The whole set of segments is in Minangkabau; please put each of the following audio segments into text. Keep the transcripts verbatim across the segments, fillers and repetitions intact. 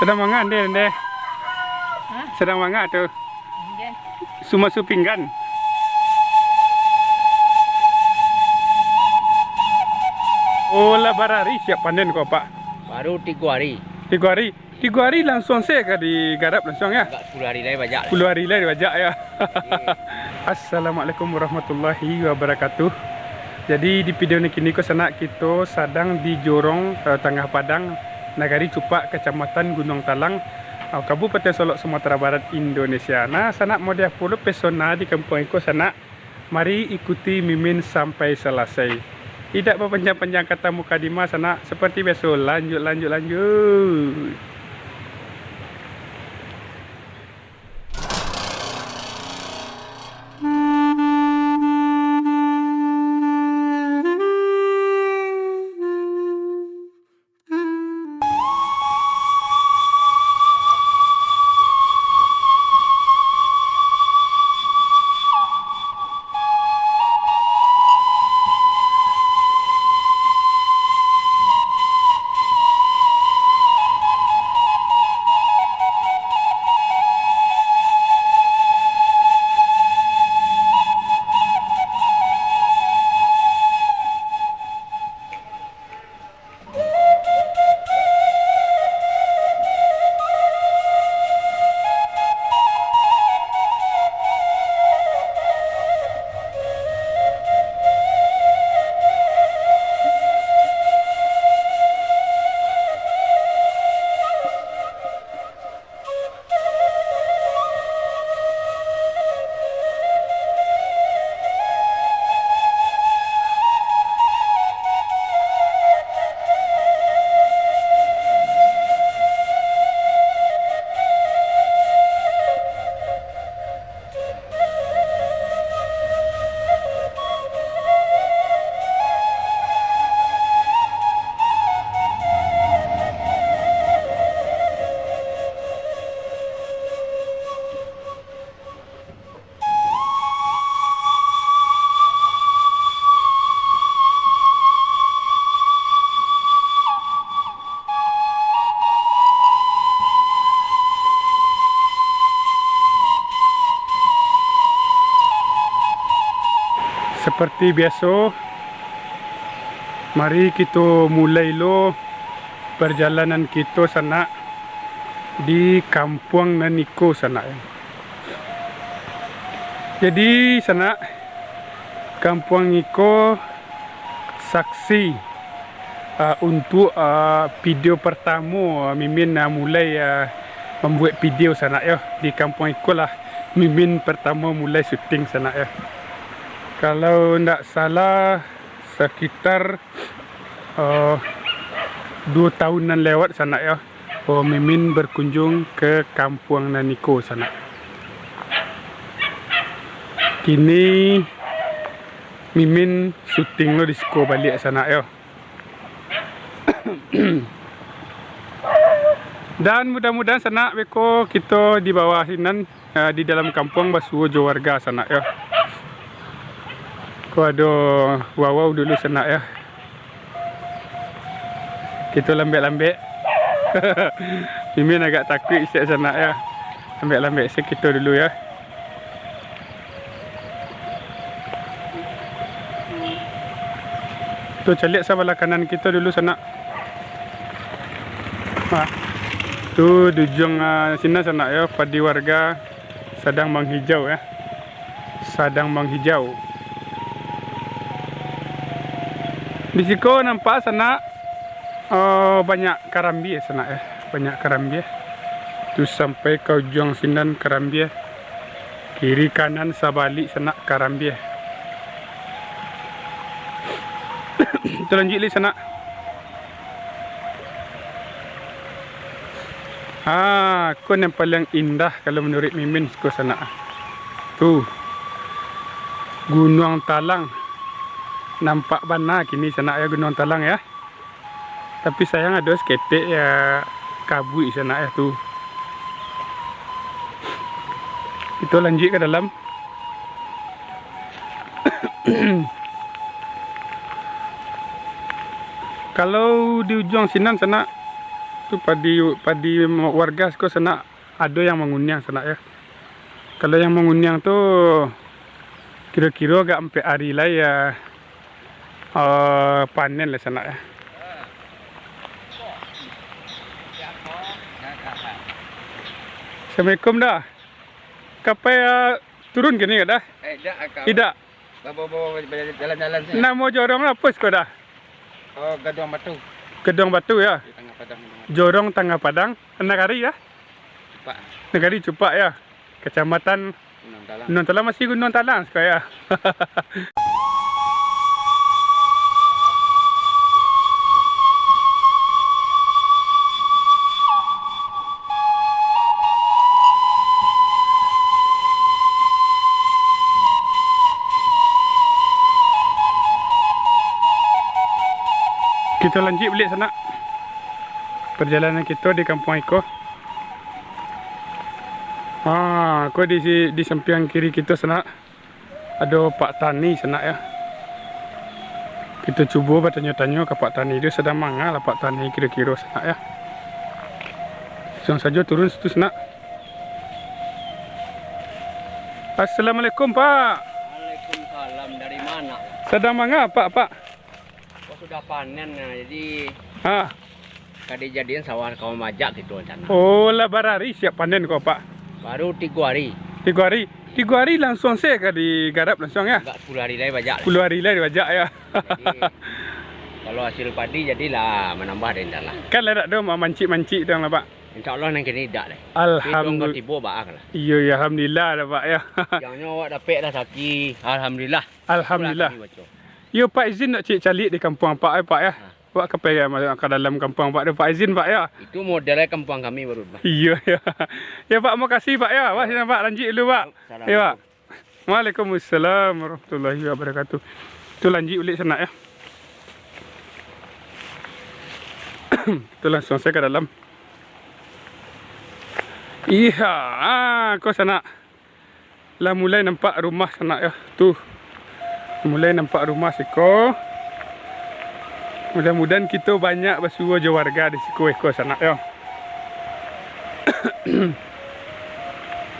Sadang manga, Ndeh, Ndeh? Hah? Sadang manga tu? Inggih. Sumasu pinggan. Oh, lah barari siap panen ko, Pak? Baru tigo hari. Tigo hari? Tigo hari langsuang se ka digarap langsuang, yo? Agak sapuluah hari lai bajak lah. Sapuluah hari lai dibajak, yo? Oke. Assalamualaikum warahmatullahi wabarakatuh. Jadi, di video nan kini ko, sanak, kito sadang di Jorong, eh, Tangah Padang, Nagari Cupak, Kacamatan Gunuang Talang, eh, Kabupaten Solok, Sumatera Barat, Indonesia. Nah, sanak, model apo lo pesona di kampuang iko, sanak? Mari ikuti Mimin sampai salasai. Indak bapanjang-panjang kata mukadimah, sanak. Seperti biaso, lanjut, lanjut, lanjut. Seperti biaso, mari kito mulai lo parjalanan kito, sanak, di kampuang nan iko, sanak. Jadi, sanak, kampuang iko saksi, ah, untuak, ah, video partamo, ah, Mimin, ah, mulai, ah, mambuek video, sanak, yo. Di kampuang iko lah Mimin partamo mulai syuting, sanak, yo. Kalau ndak salah, sakitar, eh, duo tahun nan lewat, sanak, yo, oh, Mimin berkunjung ke kampuang nan iko, sanak. Kini Mimin syuting lo di siko baliak, sanak, yo. Dan mudah-mudahan, sanak, beko kito di bawah sinan, eh, di dalam kampuang basuo jo warga, sanak, yo. Ko ado wawau dulu, sanak, yo. Kito lambek-lambek. Mimin agak takuik se, sanak, yo. Lambek-lambek se kito dulu, yo. Tu, caliak sabalah kanan kito dulu, sanak. Ha. Tu, di ujuang, ah, sinan, sanak, yo, padi warga sadang manghijau, yo. Sadang manghijau. Di siko nampak, sanak, eh, banyak karambia, sanak, yo. Banyak karambia. Tu sampai ka ujuang sinan karambia. Kiri kanan sabalik, sanak, karambia. Talanjuik lai, sanak. Ah, ko nan paliang indah kalau manuruik Mimin siko, sanak. Tu. Gunuang Talang. Nampak bana kini, sanak, yo, Gunuang Talang, yo. Tapi sayang ado saketek, yo, kabuik, sanak, yo, tu. Kito lanjuik ka dalam. Kalau di ujuang sinan, sanak, Tu padi, padi warga siko sanak, ado yang manguniang sanak yo. Kalau yang manguniang tu kiro-kiro agak ampek ari lai yo, eh, panen lah sanak yo. Assalamualaikum dah. Kapai, eh, turun kini ka dah? Eh, dak, akak. Idak. Bawa-bawa jalan-jalan saja. Namo jorong lah, apo siko dah? Oh, Gaduang Batu. Gaduang Batu, yo? Di Tangah Padang. Jorong Tangah Padang, nagari, yo? Cupak. Nagari Cupak, yo? Kecamatan Gunung Talang. Gunung Talang, masih Gunung Talang siko, yo? Kito lanjuik baliak sanak parjalanan kito di kampuang iko. Ha, ko di si-, di sampiang kiri kito sanak. Ado pak tani sanak yo. Kito cubo batanyo-tanyo ka pak tani tu sadang manga lah pak tani kiro-kiro sanak yo. Langsuang sajo turun situ sanak. Assalamualaikum, Pak. Waalaikumsalam. Dari mana? Sadang manga, Pak, Pak? Oh, sudah panen, nah, jadi Ah. ka dijadian sawah kawan bajak gitu rencana. Oh, lah barari siap panen ko, Pak? Baru tigo hari. Tigo hari. Tigo hari langsuang se ka digarap langsuang, yo? Agak sepuluh hari lai bajak lah. Sepuluh hari lai bajak, yo. Jadi, kalau hasil padi jadilah manambah dari intan lah. Kan lah dak ado mamancik-mancik tu lah, Pak? Insya Allah nan kini dak deh. Alhamdulillah. Tibo baa lah. Iyo, iyo, alhamdulillah lah, Pak, yo. Jangan awak dapek lah saki. Alhamdulillah. Alhamdulillah. Itulah kami baco. Yo, Pak, izin nak cik caliak di kampuang Pak, eh, Pak, yo. Ha. Wak ka pai ka dalam kampuang Pak tu, Pak, izin, Pak, yo. Itu model kampuang kami baru, Pak. Iyo, iyo. Yo, Pak, makasih, Pak, yo. Wak, sinan, Pak, lanjuik dulu, Pak. Yo, Pak. Assalamualaikum. Waalaikumsalam warahmatullahi wabarakatuh. Tu lanjuik baliak sanak, yo. Tu langsuang se ka dalam. Iyo, ah, ko sanak. Lah mulai nampak rumah sanak yo. Tu. Mulai nampak rumah siko. Mudah-mudahan kito banyak basuo jo warga di siko iko sanak yo.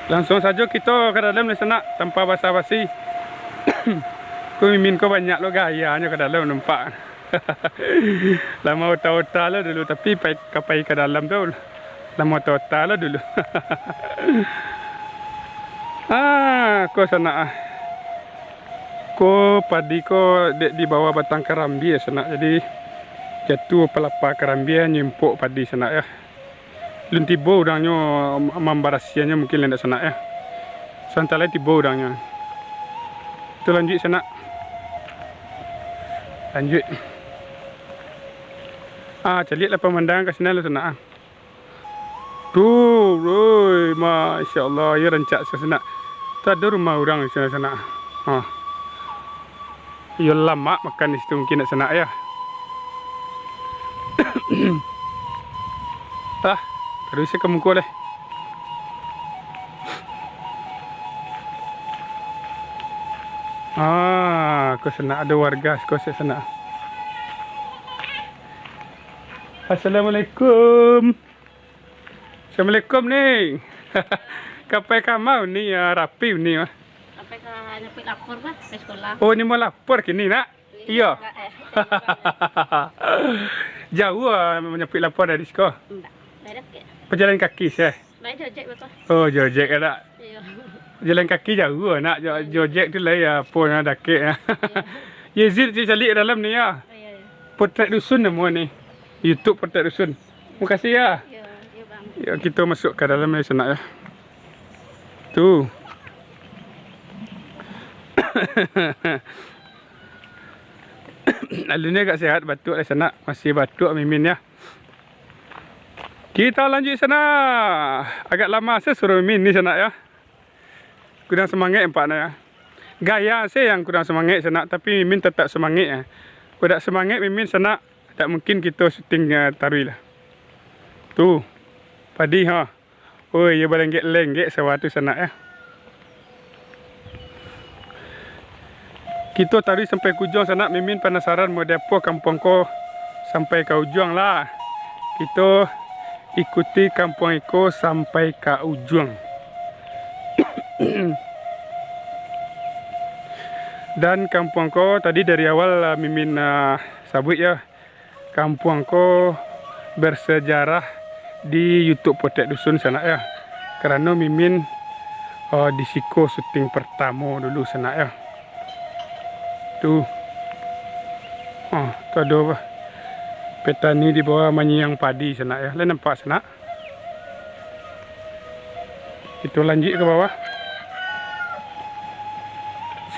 Langsuang sajo kito ka dalam ni sanak, tanpa basa-basi. Ko Mimin ko banyak lo gayanyo ka dalam nampak. Lah maota-ota lo dulu, tapi pai, ka pai ka dalam tu, lah maota-ota lo dulu. Ah, ko sanak ah. Ko padi ko dek di bawah batang karambia sanak, jadi jatuah palapa karambia nyimpok padi sanak yo. Lun tibo urangnyo mambarasiannyo mungkin lah ndak sanak yo. Santa lai tibo urangnyo. Tu lanjuik sanak. Lanjuik. Ah, caliak lah pamandangan ka sinan lah sanak ah. Tu, woi, masya Allah, yo rancak sanak. Tu ado rumah urang di sinan sanak. Ha. Iyo lamak makan di situ mungkin nak sanak yo. Ah, taruih se ka muko lai. Ah, ko sanak ado warga siko se sanak. Assalamualaikum. Assalamualaikum, Ning. Ka pai ka ma Uni, ah, rapi Uni, ah? Ka pai ka nyapuik lapor, Pak, ka sikolah. Oh, Uni mau lapor kini, nak? Iyo. Iyo. Jauah, ah, manyapuik lapor dari siko? Ndak, dari dakek. Pajalan kaki se? Naik jojek, Pak. Oh, jojek, nak? Iyo. Jalan kaki jauah, nak. Jo-, jojek tu lai, apo nan dakek, ah. Iyo. Yo, izin caliak dalam ni, yo. Oh, iyo, iyo. Potret Dusun namo ni. YouTube Potret Dusun. Makasih, yo. Yo, yo, Bang. Yo, kito masuk ka dalam ni sanak, yo. Tu. Alun ni agak sehat, batuak lah sanak. Masih batuak Mimin, yo. Kito lanjuik sanak. Agak lamo se suruah Mimin ni sanak, yo. Kurang semangat nampaknyo, yo. Gaya se yang kurang semangat sanak, tapi Mimin tetap semangat, yo. Kok dak semangat Mimin sanak, dak mungkin kito syuting, eh, taruih lah. Tu, padi, ha. Oi, iyo balenggek-lenggek sawah tu sanak, yo. Kito taruih sampai ka ujuang sanak, Mimin panasaran model apo kampuang ko sampai ka ujuang lah. Kito Ikuti kampuang iko sampai ka ujuang. Dan kampuang ko tadi dari awal, ah, Mimin, ah, sabuik yo, kampuang ko bersejarah di YouTube Potek Dusun sanak yo. Karano Mimin, ah, di siko syuting pertamo dulu sanak yo. Tu. Ah, tu ado petani di bawah manyiang padi sanak yo. Lah nampak sanak? Kito lanjuik ka bawah.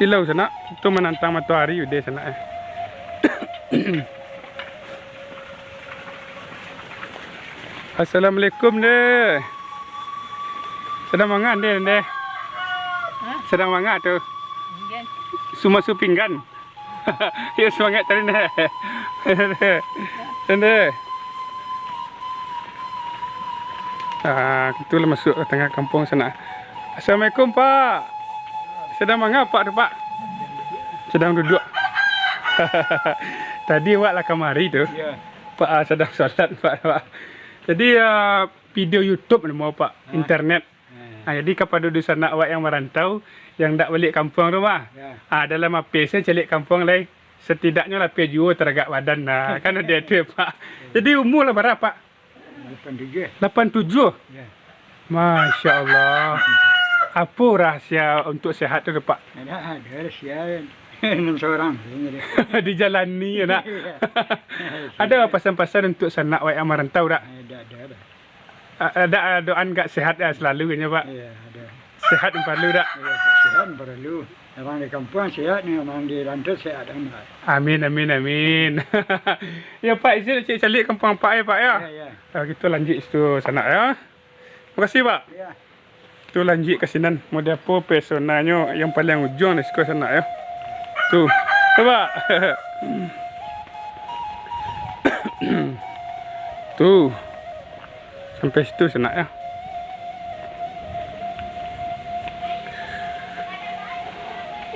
Silau sanak, tu manantang matoari udah sanak eh. Assalamualaikum deh. Sadang mangan deh, deh. Hah? Sadang mangan tu. Pinggan. Sumasu pinggan. Yo, semangat tadi, Ndeh. Ndeh. Ah, kito lah masuk ka tangah kampuang sanak. Assalamualaikum, Pak. Sadang manga Apak tu, Pak? Sadang duduak. Tadi awak lah kamari tu. Yo. Pak, ah, sadang salat, Pak, Pak. Jadi, ah, video YouTube namo, Pak, ah, internet. Hmm. Nah, jadi kapado dunsanak awak yang marantau, yang ndak baliak kampuang tu mah. Ya. Ah, dalam H P se caliak kampuang lai, setidaknyo lapeh juo taragak badan lah. Kan ado tu, Pak. Ya. Jadi umua lah bara, Pak? Lapan tujuah. Lapan tujuah? Ya. Masya Allah. Apo rahasia untuk sehat tu, Pak? Ado, ado rahasia. Nan sorang. Dijalani, yo, nak? Iya. Ado pasan-pasan untuk sanak awak yang marantau, dak? Ado, ado, ado. A-, ado doa agak sehat yo selalu kan, yo, Pak? Iya, ado. Sehat paralu dak? Iya, sehat paralu. Urang di kampuang sehat, urang di rantau sehat, kan, Pak? Amin, amin, amin. Yo, Pak, izin ciek caliak kampuang Apak yo, Pak, yo? Iya, iya. Kalau gitu lanjuik situ sanak, yo. Makasih, Pak. Iya. Tu lanjuik ka sinan. Model apo pesonanyo yang paling ujuang di siko sanak, yo. Tu. Tu, Pak. Tu. Sampai situ sanak, yo.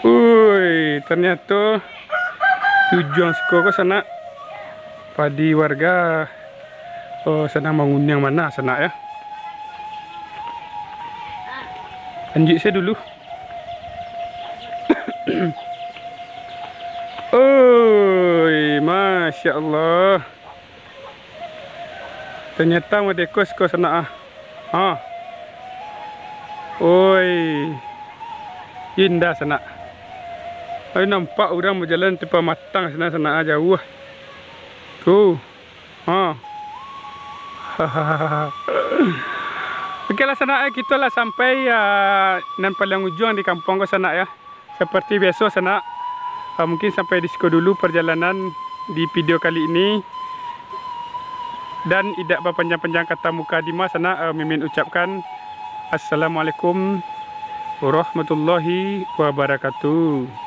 Ui, ternyato di ujuang siko ko sanak, padi warga, oh, sadang manguniang bana sanak, yo. Lanjuik se dulu. Oi, masya Allah. Tanyata madeko siko sanak ah. Ha. Oi. Indah sanak. Ai, nampak urang bajalan tu pamatang sanak-sanak ah, jauah. Tu. Ha. Oke lah sanak, eh, kito lah sampai, ah, nan paling ujuang di kampuang ko sanak, yo. Seperti biaso sanak, ah, mungkin sampai di siko dulu perjalanan di video kali ini. Dan indak bapanjang-panjang kata mukadimah sanak, ah, Mimin ucapkan Assalamualaikum warahmatullahi wabarakatuh.